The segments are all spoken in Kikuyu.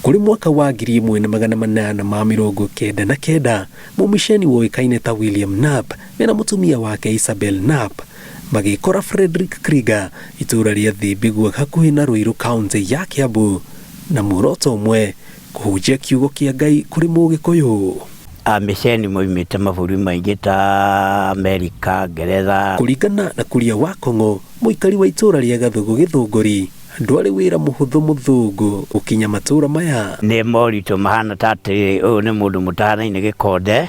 Kũrĩ mwaka wa 1899, mũmiceni woĩkaine ta William Knapp mena mũtumia wake Isabel Knapp magĩkora Frederick Krieger itũũra rĩa Thĩmbĩgua hakuhĩ na Ruiru kaunti ya Kiambu na muoroto ũmwe, kũhunjia kiugo kĩa Ngai kũrĩ Mũgĩkũyũ. Amĩceni moimĩte mabũrũri maingĩ ta Amerika, Ngeretha. Kũringana na Kuria wa Kong'o, mũikari wa itũũra rĩa Gathũgũ Gĩthũngũri, ndwarĩ wĩra mũhũthũ mũthũngũ gũkinya matũũra maya. Nĩ moritũ mahana ta atĩrĩrĩ, ũyũ nĩ mũndũ mũtahanaine gĩkonde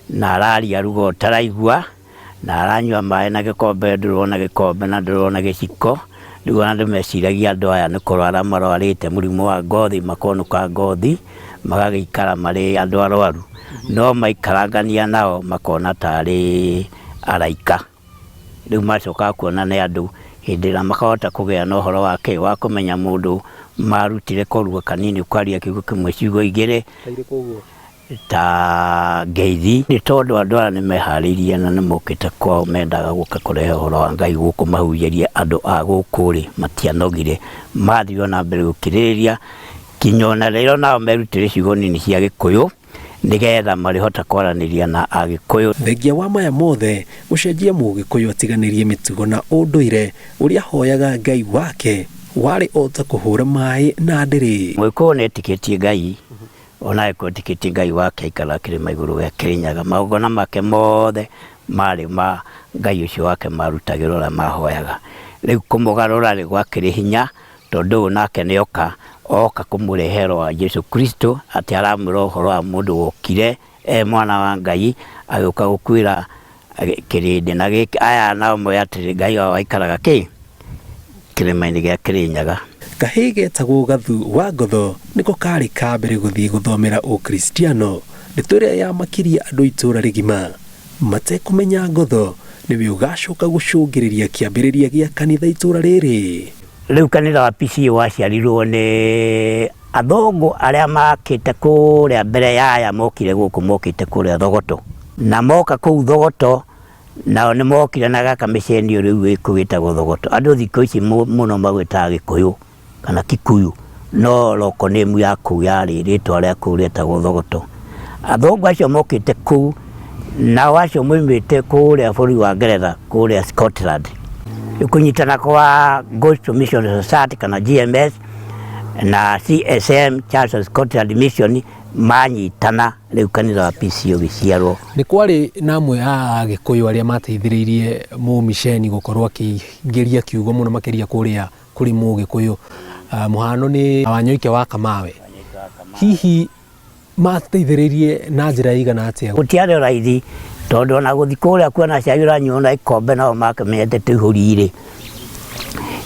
na araria ruga ũtaraigua na aranyua maĩ na gĩkombe ndũrona gĩkombe na ndũrona gĩciko. Rĩu andũ meciragia andũ aya nĩ kũrwara marwarĩte mũrimũ wa ngothi makonũka ngothi magagĩikara marĩ andũ arwaru. No maikarangania nao makona tarĩ araika. Rĩu macokaga kuona nĩ andũ hĩndĩ ĩrĩa makahota kũgĩa na ũhoro wa kĩ wa kũmenya mũndũ marutire korua kanini kwaria kiugo kĩmwe ciugo igĩrĩ ta ngeithi. Nĩ tondũ andũ aya nĩ meharĩirie na nĩ mokĩte kwao mendaga gũka kũrehe ũhoro wa Ngai gũkũ mahunjĩrie andũ a gũkũ rĩ, matianogire. Mathire ona mbere gũkirĩrĩria kinya ona rĩrĩa nao merutire ciugo nini cia Gĩkũyũ nĩgetha marĩhota kwaranĩria na Agĩkũyũ. Thengia wa maya mothe, gũcenjia Mũgĩkũyũ atiganĩrie mĩtugo na ũndũire ũrĩa ahoyaga Ngai wake warĩ o ta kũhũra maĩ na ndĩrĩ. Mũgĩkũyũ nĩ etĩkĩtie Ngai, ona angĩkorwo etĩkĩtie Ngai wake aikaraga kĩrĩma igũrũ gĩa Kĩrĩnyaga. Magongona make mothe marĩ ma Ngai ũcio wake marutagĩrwo ũrĩa mahoyaga. Rĩu kũmũgarũra rĩ gwakĩrĩ hinya tondũ ũyũ nake nĩ oka, oka kũmũrehera wa Jesu Kristo atĩ aramwĩra ũhoro wa mũndũ wokire e mwana wa Ngai agĩũka gũkuĩra kĩrĩndĩ na gĩkĩ aya nao moĩ atĩrĩ Ngai wao aikaraga kĩ kĩrĩma-inĩ gĩa Kĩrĩnyaga. Kahĩĩ getagwo Gathu wa Ngotho nĩko karĩ ka mbere gũthiĩ gũthomera Ũkristiano, ndeto ĩrĩa yamakirie andũ itũũra rĩgima. Matekũmenya Ngotho nĩwe ũgacoka gũcũngĩrĩria kĩambĩrĩria gĩa kanitha itũũra rĩrĩ. Rĩu kanitha wa PCEA waciarirwo nĩ athũngũ arĩa makĩte kũrĩa mbere ya aya mokire gũkũ mokĩte kũrĩa Thogoto. Na moka kũu Thogoto nao nĩ mokire na gaka mĩcenio rĩu ĩkũ gĩtagwo Thogoto. Andũ thikũ ici mũno magwĩtaga Gĩkũyũ kana Kikuyu, no local name ya kũu yarĩ rĩtwa rĩa kũu rĩetagwo Thogoto. Athũngũ acio mokĩte kũu nao acio moimĩte kũrĩa bũrũri wa Ngeretha kũrĩa Scotland. Kũnyitana kwa Gospel Mission Society kana GMS na CSM Church of Scotland Mission manyitana rĩu kanitha wa PCEA ũgĩciarwo. Nĩ kwarĩ na amwe a Agĩkũyũ arĩa mateithĩrĩirie mũmiceni gũkorwo akĩingĩria kiugo mũno makĩria kũrĩa kũrĩ Mũgĩkũyũ. Mũhano nĩ Wanyoike wa Kamawe. Hihi mateithĩrĩirie na njĩra ĩigana atĩa? Gũtiarĩ raithi tondũ ona gũthiĩ kũrĩa kuona cai ũranyuo na gĩkombe nao makĩmenyete tũihũri rĩ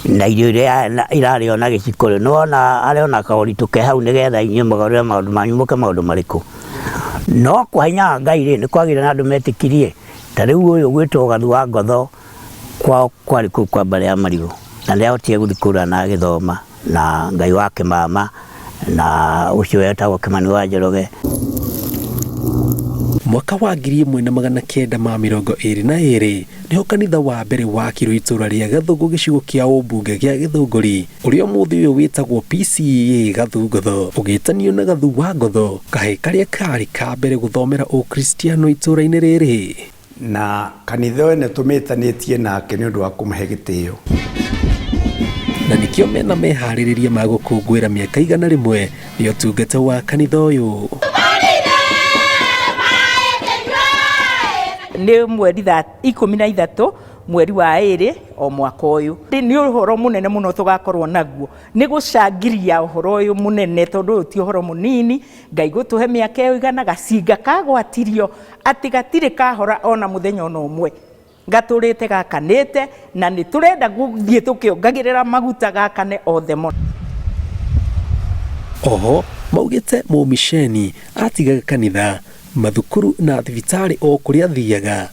na irio iria irarĩo na gĩciko rĩ, nĩwona arĩ ona kaũritũ ke hau nĩgetha inyuĩ mũgarũre maũndũ manyu mũke maũndũ marĩkũ. No kwa hinya wa Ngai rĩ, nĩ kwagĩire na andũ metĩkirie ta rĩu ũyũ ũgwĩtwo Gathu wa Ngotho kwao kwarĩ kũu kwa mbarĩ ya Marigũ na nĩ ahotire gũthiĩ kũrĩa na agĩthoma na Ngai wa kĩmama na ũcio wetagwo Kĩmani wa Njoroge. Mwaka wa 1922 nĩho kanitha wa mbere wakirwo itũũra rĩa Gathũngũ gĩcigo kĩa ũmbunge gĩa Gĩthũngũri ũrĩa ũmũthĩ ũyũ wĩtagwo PCEA Gathungotho ũgĩtanio na Gathu wa Ngotho, kahĩĩ karĩa karĩ ka mbere gũthomera Ũkristiano itũũra-inĩ rĩrĩ. Na kanitha ĩno tũmĩtanĩtie nake nĩ ũndũ wa kũmũhe gĩtĩo. Na nĩkĩo mena meharĩrĩria ma gũkũngũĩra mĩaka 100 ya ũtungata wa kanitha ũyũ. Nĩ mweri 13 mweri wa 2 o mwaka ũyũ. Nĩ ũhoro mũnene mũno tũgakorwo naguo, nĩ gũcangiria ũhoro ũyũ mũnene tondũ ũyũ ti ũhoro mũnini. Ngai gũtũhe mĩaka ĩyo 100, gacinga kagwatirio atĩ gatirĩ kahora ona mũthenya ona ũmwe, gatũrĩte gakanĩte, na nĩ tũrenda gũthiĩ tũkĩongagĩrĩra maguta gakane othe mũno. Oho maugĩte mũmiceni atigaga kanitha, mathukuru na thibitarĩ o kũrĩa athiaga,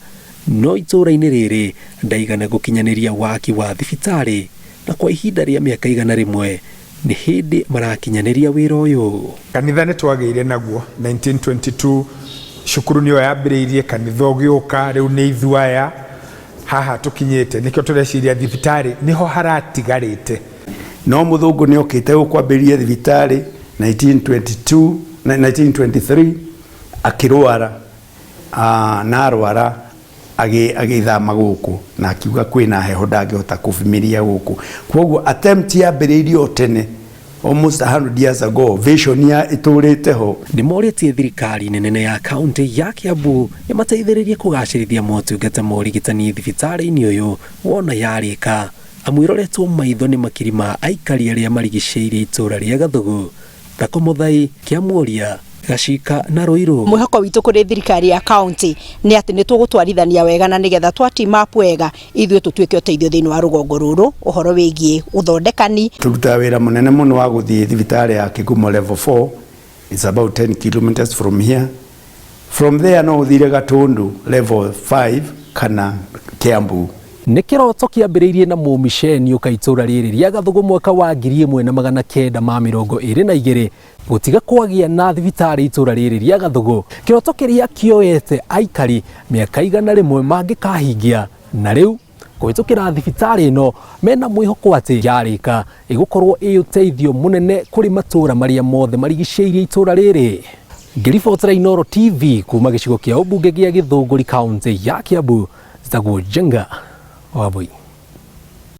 no itũũra-inĩ rĩrĩ ndaigana gũkinyanĩria waki wa thibitarĩ, na kwa ihinda rĩa mĩaka 100 nĩ hĩndĩ marakinyanĩria wĩra ũyũ. Kanitha nĩ twagĩire naguo 1922, cukuru nĩyo yambĩrĩirie, kanitha ũgĩũka, rĩu nĩ ithuaya haha tũkinyĩte, nĩkĩo tũreciria thibitarĩ nĩho haratigarĩte. No mũthũngũ nĩ okĩte gũkũ ambĩrĩrie thibitarĩ. 1922, 1923 akĩrwara, na arwara agĩthama gũkũ na akiuga kwĩna heho ndangĩhota kũvumilia gũkũ. Kwoguo attempt yambĩrĩirie o tene, almost 100 years ago, vision ya ĩtũrĩte ho. Nĩ morĩtie thirikari nene ya kaunti ya Kiambu ĩmateithĩrĩrie kũgacĩrithia motungata ma ũrigitani thibitarĩ-inĩ ũyũ wona yarĩka, amu ĩroretwo maitho nĩ makiri ma aikari arĩa marigicĩirie itũra rĩa Gathugu, Thakomuthai, Kĩamuoria, Gacika na Ruiru. Mwĩhoko witũ kũrĩ thirikari ya kaunti nĩ atĩ nĩ tũgũtwarithania wega na nĩgetha twa team up wega ithuĩ tũtuĩke ũteithio thĩinĩ wa rũgongo rũrũ ũhoro wĩgiĩ ũthondekani. Tũrutaga wĩra mũnene mũno wa gũthiĩ thibitarĩ ya Kigumo level 4, it's about 10 kilometers from here. From there no ũthire Gatundu level 5 kana Kiambu. Nĩ kĩroto kĩambĩrĩirie na mũmiceni ũka itũra rĩrĩ rĩa Gathugu mwaka wa 1922 gũtiga kwagĩa na thibitarĩ itũra rĩrĩ rĩa Gathugu, kĩroto kĩrĩa kĩoete aikari mĩaka 100 mangĩkahingia, na rĩu kũhĩtũkĩra thibitarĩ ĩno mena mwĩhoko atĩ yarĩka ĩgũkorwo ĩ ũteithio mũnene kũrĩ matũra marĩa mothe marigicĩirie itũra rĩrĩ. Ngĩribotera Inooro TV kuma gĩcigo kĩa ũmbunge gĩa Gĩthũngũri kaunti ya Kiambu, njĩtagwo Njenga Wambui.